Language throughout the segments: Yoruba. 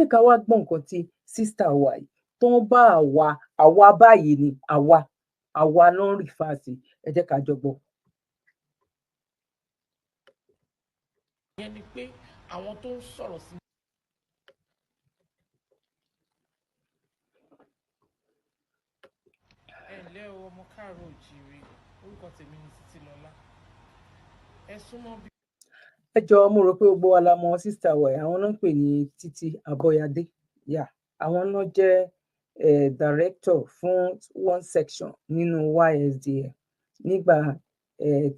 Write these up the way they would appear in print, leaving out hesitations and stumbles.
Ẹ jẹ́ ká wá gbọ́ nǹkan tí sister wa yìí tó ń bá àwa àwa báyìí ni àwa àwa ló ń refer sí. Ẹ jẹ́ ká jọ gbọ́. Ìyẹn ni pé àwọn tó ń sọ̀rọ̀ sí ẹ ǹlẹ́ o, ọmọ káàárọ̀ òjíire. Orúkọ tèmi ni Títílọlá. Ẹ súnmọ́ bí. Ẹ jọ̀ọ́, mo rò pé gbogbo wa la mọ sister wa yìí. Àwọn náà ń pè ní Títí Abọ́yadé. Yà, àwọn náà jẹ́ director fún one section nínú YSDM nígbà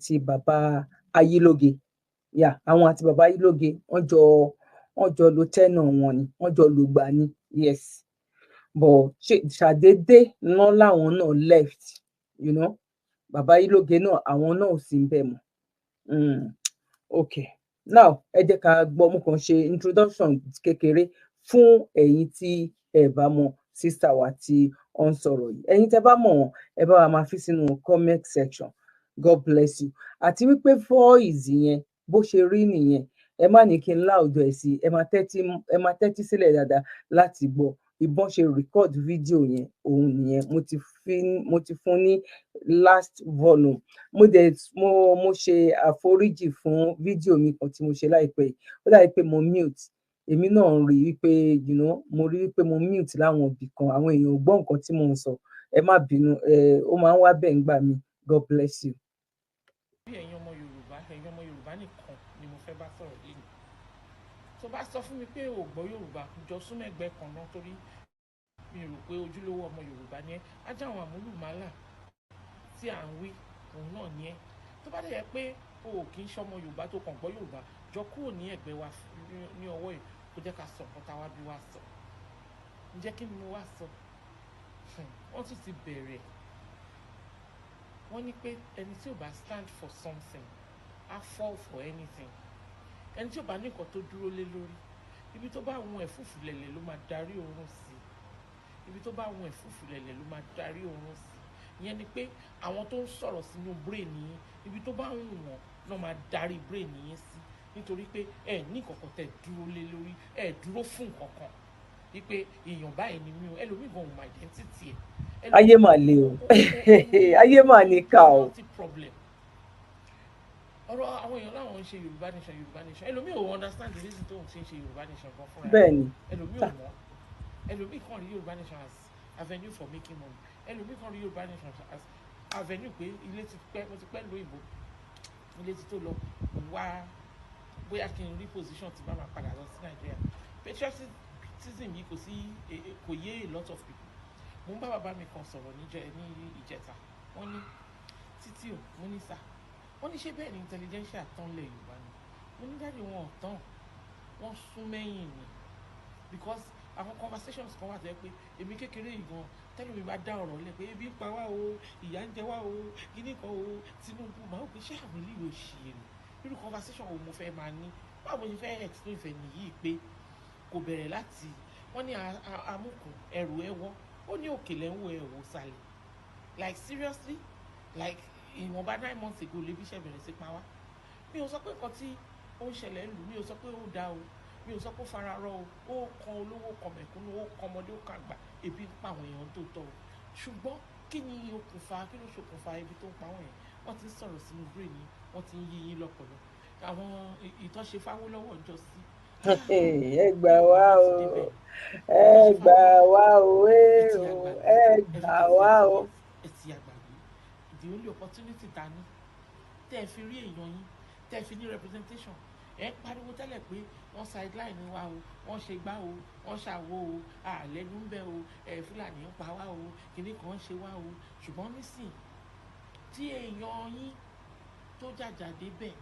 ti bàbá Ayílóge. Yà, àwọn àti bàbá Ayílóge, wọ́n jọ lo tenure wọn ni, wọ́n jọ lò gbà ni. Yes, but ṣàdédé ná láwọn náà left. Bàbá Ayílóge náà, àwọn náà ò sí ń bẹ̀ mọ́. Okay, now ẹ jẹ́ ká gbọ́. Mo kàn ṣe introduction kékeré fún ẹ̀yin tí ẹ bá mọ sister wa tí ó ń sọ̀rọ̀ yìí. Ẹ̀yin tẹ́ bá mọ̀ wọ́n, ẹ bá wa máa fi sínú comment section. God bless you. Àti wípé voice yẹn, bó ṣe rí nìyẹn. Ẹ má ní kí n loud ẹ̀ sí. Ẹ máa tẹ́tí sílẹ̀ dáadáa láti gbọ́. Ìbọn ṣe record fídíò yẹn, òun nìyẹn. Mo ti fún ní last volume. Mo dẹ̀ mo ṣe àforíjì fún fídíò mi kan tí mo ṣe láìpẹ́ yìí. Ó dàbí pé mo mute. Èmi náà rí wípé mo rí wípé mo mute láwọn ibì kan, àwọn èèyàn ò gbọ́ nǹkan tí mò ń sọ. Ẹ má bínú. Ẹ ó máa ń wá bẹ́ẹ̀ ń gbà mí. God bless you. Bí ẹ̀yin ọmọ Yorùbá, ẹ̀yin ọmọ Yorùbá nìkan ni mo fẹ́ bá sọ̀rọ̀ lẹ́nu. Tó bá sọ fún mi pé o ò gbọ́ Yorùbá, jọ súnmọ́ ẹgbẹ́ kan náà, torí mi rò pé ojúlówó ọmọ Yorùbá ni ẹ́. Ajá àwọn àmúlùmálà tí à ń wí òun náà ni ẹ́. Tó bá dẹ̀ yẹ pé o ò kì í ṣọmọ Yorùbá tó kàn gbọ́ Yorùbá, jọ kúrò ní ẹ̀gbẹ́ wa ní ọwọ́ yìí, kó jẹ́ ká sọ nǹkan táwa bí wá sọ. Ǹjẹ́ kí ni mo wá sọ? Wọ́n tún ti bẹ̀rẹ̀. Wọ́n ní pé ẹni tí ò bá stand for something á fall for anything. Ẹni tí ò bá ní nǹkan tó dúró lé lórí, ibi tó bá wọn ẹ̀fúùfù lẹ̀lẹ̀ ló máa darí oorun sí. Ibi tó bá wọn ẹ̀fúùfù lẹ̀lẹ̀ ló máa darí oorun sí. Ìyẹn ni pé àwọn tó ń sọ̀rọ̀ sínú brain yín, ibi tó bá wù wọ́n náà máa darí brain yín sí, nítorí pé ẹ ní nǹkan kan tẹ́ dúró lé lórí. Ẹ dúró fún nǹkan kan wípé èèyàn báyìí ni mí o. Ẹlòmíì gan ò mọ identity ẹ. Ayé mà le o, ayé mà ní ká o. Problem ọ̀rọ̀ àwọn èèyàn láwọn ń ṣe Yorùbá nation, Yorùbá nation, ẹlòmíì ò understand the reason tó ń ṣe ń ṣe Yorùbá nation gan fúnra ẹ̀. Ẹlòmíì ò mọ̀. Ẹlòmíì kàn rí Yorùbá nation as avenue for making money. Ẹlòmíì kàn rí Yorùbá nation as avenue pé ilé ti pẹ́, mo ti pẹ́ lóyìnbó, ilé ti tó lọ wá, bóyá kí n rí position tí bá máa padà lọ sí Nàìjíríà. Patriotism yìí kò sí, kò yé a lot of people. Mo ń bá bàbá mi kan sọ̀rọ̀ ní ìjẹta. Wọ́n ní, "Títí o." Mo ní, "Sir." Wọ́n ní, "Ṣé bẹ́ẹ̀ ni intelligentsia tán lẹ̀ Yorùbá ni?" Mo ní, "Daddy, wọn ò tán, wọ́n sún mẹ́yìn ni," because àwọn conversations kan wà tó yẹ pé èmi kékeré yìí gan tẹ́lẹ̀ mi bá dá ọ̀rọ̀ lẹ̀ pé ebi ń pa wá o, ìyà ń jẹ wá o, kíní kan o, Tinubu máa ń pè ṣé àwọn ilé ìwé òṣèré. Irú conversation wo mo fẹ́ máa ní? Báwo mo ṣe fẹ́ explain fẹ́ nìyí pé kò bẹ̀rẹ̀ láti wọ́n ní amúkùn ẹrù ẹ wọ́, ó ní òkèlè ń wo ẹ̀ wò sàlẹ̀. Like seriously, like ìwọ̀nba 9 months ago lè bí iṣẹ́ bẹ̀rẹ̀ sí pa wá. Mi ò sọ pé nǹkan tí ó ń ṣẹlẹ̀ ń lù, mi ò sọ pé ó dáa o, mi ò sọ pé ó fara rọ o. Ó kan olówó, kan mẹ̀kúnnù, ó kan ọmọdé, ó kan àgbà. Ebi ń pa àwọn èèyàn tó tọ́ o. Ṣùgbọ́n kí ni okùnfà, kí ló ṣokùnfà ebi tó ń pa wọ́n yẹn? Wọ́n ti ń sọ̀rọ̀ sínú brain yín, wọ́n ti ń yí yín lọ́pọlọ. Àwọn ìtọ́ṣe fáwọ́lọ́wọ́ ń jọ sí. Ẹ gbà wá o, ẹ gbà wá o, ẹ gbà wá o. Ẹ ti àgbàgbé the only opportunity ta ní tẹ́ ẹ fi rí èèyàn yín, tẹ́ ẹ fi ní representation. Ẹ ń pariwo tẹ́lẹ̀ pé wọ́n sideline wa o, wọ́n ṣe gbá o, wọ́n ṣàwo o, àlẹ́nu ń bẹ o, ẹ Fúlàní ń pa wá o, kìnnì kan ń ṣe wá o. Ṣùgbọ́n nísìn tí èèyàn yín tó jàjà débẹ̀,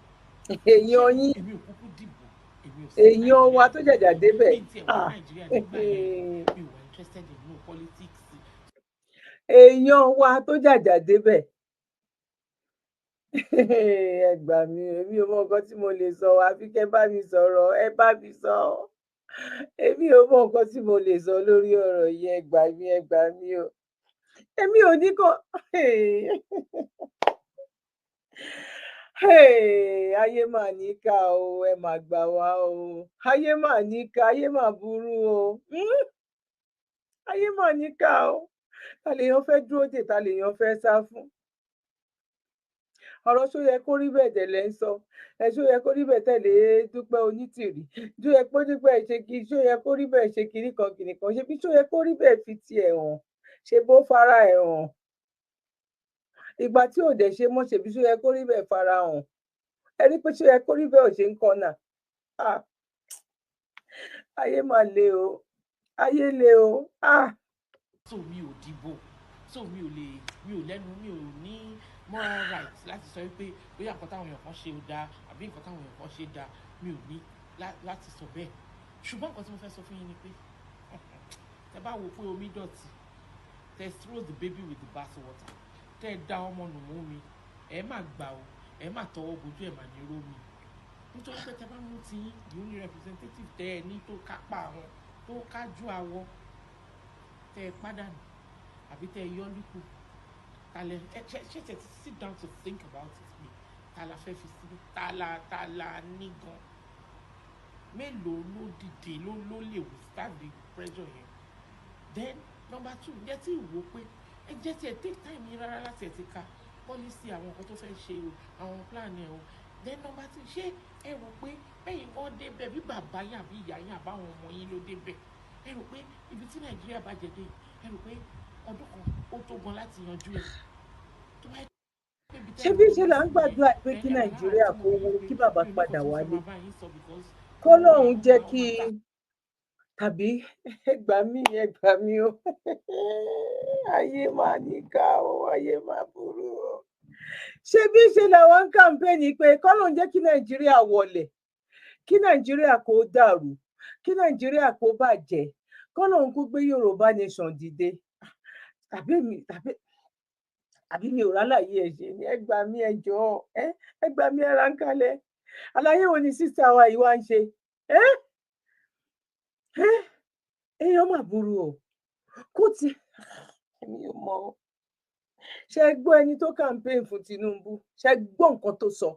Èèyàn yín. Èmi ò kúkú dìbò, èmi ò sí Èèyàn wa tó jàjà débẹ̀. Mi tiẹ̀ wá Nàìjíríà nígbà yẹn, mi ò wá interested in no politics. Èèyàn wa tó jàjà débẹ̀, ẹ gbà mí. Èmi ò mọ nǹkan tí mo lè sọ, àfi kẹ́ bá mi sọ̀rọ̀. Ẹ bá mi sọ. Èmi ò mọ nǹkan tí mo lè sọ lórí ọ̀rọ̀ yìí. Ẹ gbà mí, ẹ gbà mí o. Èmi ò ní kàn. Hey, ayé mà níkà o, ẹ mà gbà wá o. Ayé mà níkà, ayé mà burú o. Ayé mà níkà o. Ta lèèyàn fẹ́ dúró dè, ta lèèyàn fẹ́ sá fún? Ọ̀rọ̀ ṣó yẹ kó rí bẹ́ẹ̀ dẹ̀ lẹ́ ń sọ ẹ, ṣó yẹ kó rí bẹ́ẹ̀ tẹ̀lé Dúpẹ́ Onítìrí, ṣó yẹ kó rí bẹ́ẹ̀ ṣe kí, ṣó yẹ kó rí bẹ́ẹ̀ ṣe kinní kan kinní kan, ṣe bí ṣó yẹ kó rí bẹ́ẹ̀ fi tiẹ̀ hàn, ṣe bó fara ẹ̀ hàn ìgbà tí ò dẹ̀ ṣe mọ́, ṣèbí ṣó yẹ kó rí bẹ́ẹ̀ fara hàn? Ẹ rí pé ṣó yẹ kó rí bẹ́ẹ̀ ò ṣe ń kọ́nà. Ayé mà le o, ayé le o. So mi ò dìbò, so mi ò lè, mi ò lẹ́nu, mi ò ní moral right láti sọ wípé bóyá nǹkan táwọn èèyàn kan ṣe ò dáa àbí nǹkan táwọn èèyàn kan ṣe dáa. Mi ò ní láti sọ bẹ́ẹ̀. Ṣùgbọ́n nǹkan tí mo fẹ́ sọ fún yín ni pé tẹ bá wo pé omi dọ̀tí, tẹ throw the baby with the bath water, tẹ da ọmọ nù mọ́ mi, ẹ má gbà o, ẹ má tọwọ́ bojú, ẹ má ní rómi, nítorí pé tẹ bá mú ti yín, the only representative tẹ ẹ ní tó kápá àwọn tó kájú àwọ, tẹ ẹ pàdánù àbí tẹ ẹ yọ lípò talẹ ẹ ṣe ṣe sit down to think about it pé ta la fẹ́ fi síbẹ̀, ta la ní gan, mélòó ló dìde ló lè withstand the pressure yẹn? Then number two, ǹjẹ́ tí ìwò pé ẹ jẹ́ tí ẹ take time yín rárá láti ẹ̀ ti ka policy àwọn nǹkan tó fẹ́ ṣe o, àwọn plan ẹ o? Then number two, ṣé ẹ rò pé bẹ́yìn kan débẹ̀, bí bàbá yín àbí ìyá yín àbáwọn ọmọ yín ló débẹ̀, ẹ rò pé ibi tí Nàìjíríà bá jẹ dé, ẹ rò pé ọdún kan ó tó gan láti yanjú ẹ? Tó bá Ṣé bí ṣe là ń gbàdúrà pé kí Nàìjíríà kó wó, kí bàbá padà wálé, kọ́lọ́run jẹ́ kí, tàbí ẹ gbà mí, ẹ gbà mí o. Ayé máa níkà o, ayé máa burú o. Ṣé bí ṣe làwọn ń campaign pé kọ́lọ́run jẹ́ kí Nàìjíríà wọlẹ̀, kí Nàìjíríà kó dàrú, kí Nàìjíríà kó bàjẹ́, kọ́lọ́run kó gbé Yorùbá nation dìde, tàbí mi tàbí àbí mi ò rálàyé ẹ ṣe ni? Ẹ gbà mí, ẹ jọ̀ọ́, ẹ gbà mí, ẹ ra ń kalẹ̀. Àlàyé wo ni sister wa yìí wá ń ṣe? Ẹ ẹ èèyàn mà burú o. Kó ti èmi ò mọ o. Ṣe gbọ́ ẹni tó campaign fún Tinubu? Ṣe gbọ́ nǹkan tó sọ?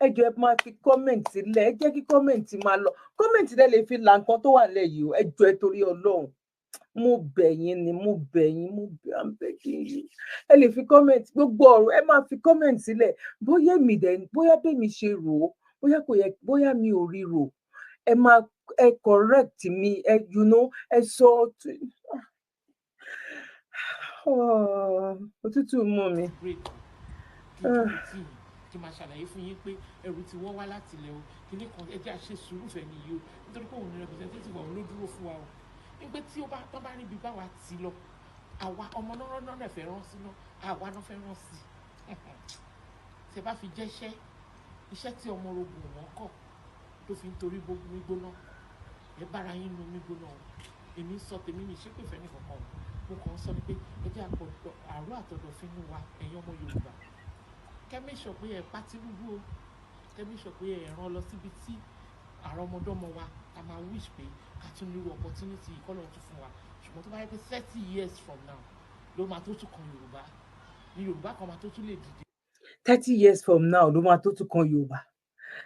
Ẹ jọ̀ọ́, ẹ máa fi comment sílẹ̀, ẹ jẹ́ kí comment máa lọ. Comment lẹ lè fi là nǹkan tó wà nílẹ̀ yìí o. Ẹ jọ̀ọ́, ẹ torí Ọlọ́run, mo bẹ̀ yín ni, mo bẹ̀ yín, mo bẹ̀, I'm begging you. Ẹ lè fi comment, gbogbo ọ̀rọ̀, ẹ máa fi comment sílẹ̀. Bóyá èmi dẹ̀, bóyá bẹ́mi ṣe rò ó, bóyá kò yẹ, bóyá mi ò rí rò, ẹ máa ẹ correct mi, ẹ you know ẹ sọ. Òtútù mú mi. Kí n máa ṣàlàyé fún yín pé ẹrù ti wọ́ wá láti ilẹ̀ o, kíní kan, ẹ jẹ́ àṣẹ sùúrù fẹ́ nìyí o, nítorí pé òun ni representative, òun ló dúró fún wa o, nígbà tí ó bá tán bá ríbi bá wa ti lọ, àwa ọmọ náà náà fẹ́ rán sí náà, àwa náà fẹ́ rán sí. Tẹ bá fi jẹ́ṣẹ́ iṣẹ́ tí ọmọ orogun wọn kọ̀ tó fi ń torí gbógun gbóná, ẹ bára yín nu omi gbóná o. Èmi ń sọ tèmi, mi ṣépè fẹ́ nìkankan o. Mo kàn ń sọ ni pé ẹ jẹ́ àpọ̀ àrò àtọ̀dọ̀fínú wa. Ẹ̀yin ọmọ Yorùbá, kẹ́ make sure pé ẹ pa Tinubu o. Kẹ́ make sure pé ẹ rán lọ síbi tí àrọ́mọdọ́mọ wa ta máa wish pé ká tún nírú opportunity ìkọlọ̀ tún fún wa. Ṣùgbọ́n tó bá yẹ pé 30 years from now ló máa tó tún kan Yorùbá ní, Yorùbá kan máa tó tún lè dìde. 30 years from now ló máa tó tún kan Yorùbá.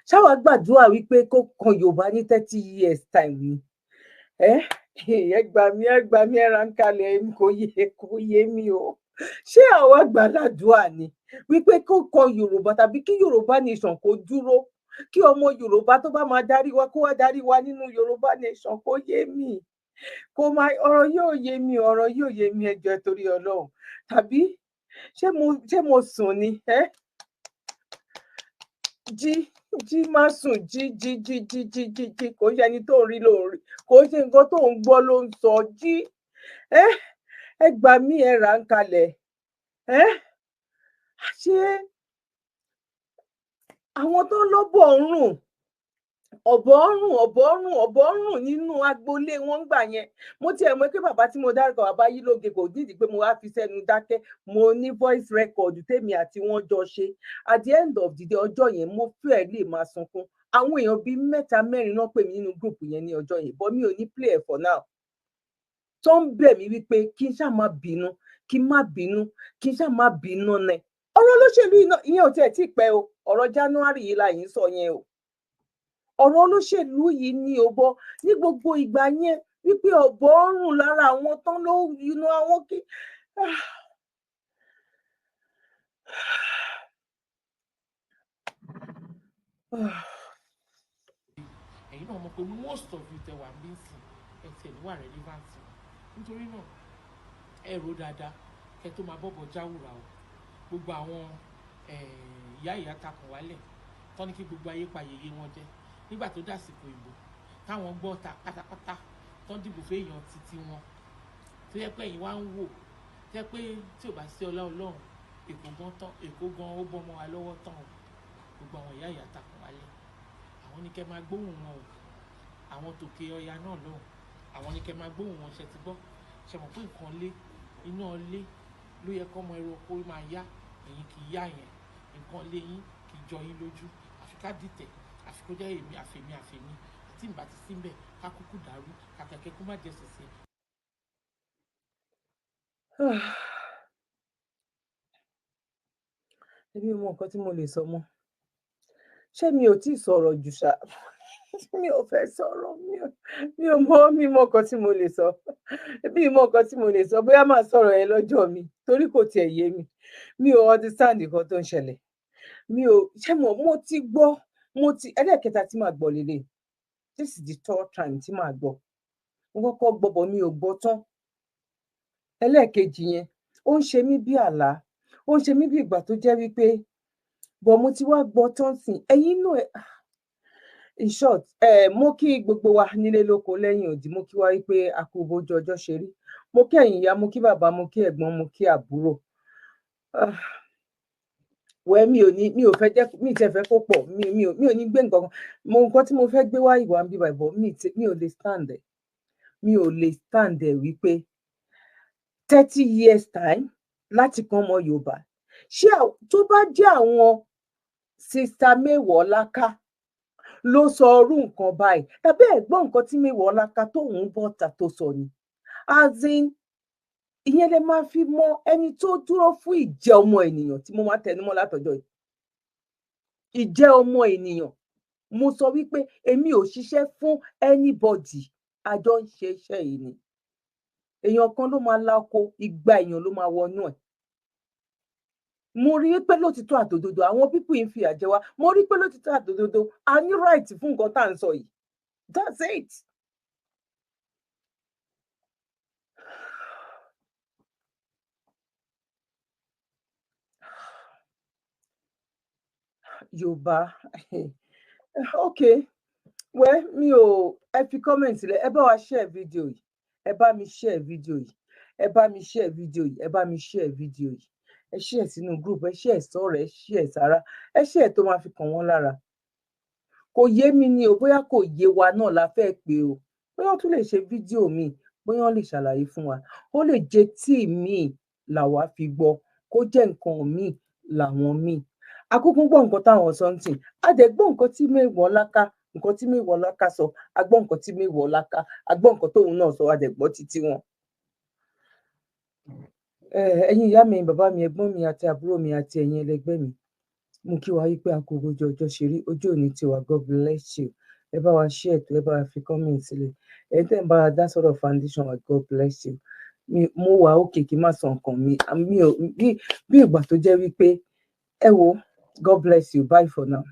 Ṣáwa gbàdúrà wípé kó kan Yorùbá ní 30 years time ni? Ẹ ẹ gbà mí, ẹ gbà mí, ẹ ra ń kalẹ̀. Kò yé mi o. Ṣé àwa gbàládùá ni wípé kó kan Yorùbá, tàbí kí Yorùbá nation kó dúró, kí ọmọ Yorùbá tó bá máa darí wa kó wá darí wa nínú Yorùbá nation? Kó yé mi, kó máa, ọ̀rọ̀ yóò yé mi, ọ̀rọ̀ yóò yé mi. Ẹ jọ̀ọ́, torí Ọlọ́run, tàbí ṣé mo sùn ni? Ẹ jí, jí, má sùn, jí, jí, jí, jí, jí, jí, jí. Kò ń ṣe ẹni tó ń rí ló ń rí, kò ń ṣe nǹkan tó ń gbọ́ ló ń sọ. Jí, ẹ ẹ gbà mí, ẹ rà ń kalẹ̀. Ẹ ṣé àwọn tó ń lọ́bọ̀ ń rùn, ọ̀bọ̀ ń rùn, ọ̀bọ̀ ń rùn, ọ̀bọ̀ ń rùn nínú agboolé wọn gbà yẹn? Mo tiẹ̀ mọ̀ pé bàbá tí mo dárúkọ, bàbá yìí lóge, kò nídìí pé mo wá fi sẹ́nu dákẹ́. Mo ní voice record tèmi àti wọn jọ ṣe. At the end of the day, ọjọ́ yẹn mo fẹ́ẹ̀ lè máa sunkún. Àwọn èèyàn bíi mẹ́ta mẹ́rin náà pè mí nínú group yẹn ní ọjọ́ yẹn, but mi ò ní play ẹ̀ for now, tó ń bẹ̀ mí wípé kí n ṣáà má bínú, kí n má bínú, kí n ṣáà má bínú nẹ. Ọ̀rọ̀ olóṣèlú ìyẹn ò tiẹ̀ tí pẹ́ o, ọ̀rọ̀ January yìí la yìí ń sọ yẹn o. Ọ̀rọ̀ olóṣèlú yìí ni ò bọ ní gbogbo ìgbà yẹn wípé ọ̀bọ ń rùn lára àwọn tán ló inú àwọn kí. Ẹ̀yin náà mọ̀ pé most of you tẹ wà ń bí sìn ẹ tiẹ̀ ní wà relevant, nítorí náà ẹ rò dáadáa kẹ́ tó máa bọ́bọ̀ jáwùrà o. Gbogbo àwọn ìyá ìyá takùn wálẹ̀ tán ní kí gbogbo ayé pa yèyé wọn jẹ nígbà tó dàsìkò ìbò, táwọn gbọ́ ta pátápátá tán dìbò fẹ́yàn títí wọn, tó yẹ pé ẹ̀yin wá ń wò tó yẹ pé tí ò bá sí ọlá Ọlọ́run Èkó gan tán, Èkó gan ó bọ́ ọmọ wa lọ́wọ́ tán o. Gbogbo àwọn ìyá ìyá takùn wálẹ̀ àwọn ní kẹ́ máa gbóhùn wọn o, àwọn tòkè ọya náà lọ́hùn àwọn ní kẹ́ máa gbóhùn wọn. Ṣe ti gbọ́? Ṣe mọ̀ pé nǹkan lé iná lé ló yẹ kọ́mọ ẹranko máa yá, ẹ̀yin kì í yá yẹn, nǹkan lé yín kì í jọ yín lójú, àfi ká dìtẹ̀, àfi kó jẹ́ èmi àfèmi àfèmi àti ìgbà tí síbẹ̀ ká kúkú dàrú kàkàkẹ́ kó má jẹ́ sẹ̀sẹ̀. Èmi ò mọ nǹkan tí mo lè sọ mọ́. Ṣé mi ò tíì sọ̀rọ̀ jù ṣá? Mi ò fẹ́ sọ̀rọ̀, mi ò mọ mi mọ nǹkan tí mo lè sọ, mi mọ nǹkan tí mo lè sọ, bóyá màá sọ̀rọ̀ yẹn lọ́jọ́ mi torí kò tiẹ̀ yé mi. Mi ò understand nǹkan tó ń ṣẹlẹ̀. Mi ò ṣé mo ti gbọ́, mo ti ẹlẹ́ẹ̀kẹta tí màá gbọ́ lélẹ̀. This is the third time tí màá gbọ́. Mo kọ́kọ́ gbọ́ bọ̀ mi ò gbọ́ tán. Ẹlẹ́ẹ̀kejì yẹn ó ń ṣe mí bí àlá, ó ń ṣe mí bí ìgbà tó jẹ́ wípé bọ̀ mo ti wá gbọ́ tán sìn. Ẹ̀yin náà, in short, mo kí gbogbo wa nílé lóko lẹ́yìn òdì, mo kí wa wípé a kú bójú ọjọ́ ṣe rí. Mo kí ẹ̀yin ìyá, mo kí bàbá, mo kí ẹ̀gbọ́n, mo kí àbúrò. Wẹ́ mi ò ní, mi ò fẹ́ jẹ́, mi tẹ́ fẹ́ kó pọ̀, mi ò ní gbé nǹkan kan. Mo nǹkan tí mo fẹ́ gbé wá ìwà ń bíbà ìbọ̀, mi ò lè stand ẹ̀. Mi ò lè stand ẹ̀ wípé 30 years time láti kan ọmọ Yorùbá. Ṣé tó bá jẹ́ àwọn Sister Mewolaka ló sọ orú nǹkan báyìí, tàbí ẹ gbọ́ nǹkan tí Mewolaka tóun bọ́ta tó sọ ni, as in ìyẹn lè máa fi mọ ẹni tó dúró fún ìjẹ́ ọmọ ènìyàn tí mo máa tẹnumọ́ látọjọ́ yìí. Ìjẹ́ ọmọ ènìyàn, mo sọ wípé èmi ò ṣiṣẹ́ fún anybody, àjọ ń ṣe iṣẹ́ yìí ni. Èèyàn kan ló máa la oko, igba èèyàn ló máa wọnú ẹ̀. Mo rí pé lótìtọ́ àtòdodo àwọn pípù yìí ń fi àjẹ wa. Mo rí pé lótìtọ́ àtòdodo a ní right fún nǹkan tá à ń sọ yìí. That's it. Yorùbá, okay, well, mi ò, ẹ fi comment sílẹ̀, ẹ bá wa share video yìí, ẹ bá mi share video yìí, ẹ bá mi share video yìí, ẹ bá mi share video yìí, ẹ share sínú group, ẹ share sọ̀rọ̀, ẹ share sára, ẹ share tó máa fi kàn wọ́n lára. Kò yé mi ni o, bóyá kò yé wa náà la fẹ́ pé o, bóyá ó tún lè ṣe fídíò mi, bóyá ó lè ṣàlàyé fún wa, ó lè jẹ́ tí mi làwa fi gbọ́, kó jẹ́ nǹkan mi làwọn míì. Akúkú gbọ́ nǹkan táwọn sọ ń tì, a dẹ̀ gbọ́ nǹkan tí Mewolaka, nǹkan tí Mewolaka sọ, a gbọ́ nǹkan tí Mewolaka, a gbọ́ nǹkan tóun náà sọ, a dẹ̀ gbọ́ títí wọn. Ẹ̀yin ìyá mi, bàbá mi, ẹ̀gbọ́n mi àti àbúrò mi àti ẹ̀yin ẹlẹgbẹ́ mi, mo kí wa wípé a kú ojú ọjọ́ ṣe rí, ojú òní tiwa, God bless you. Ẹ bá wa share ètò, ẹ bá wa fi comment sílẹ̀. Ẹ̀yin tẹ́ ń bá wa dá sọ̀rọ̀ foundation wa, God bless you. Mo wà òkè kí n má sọ nǹkan mi, mi ò bí ìgbà tó jẹ́ wípé ẹ wo, God bless you, bye for now.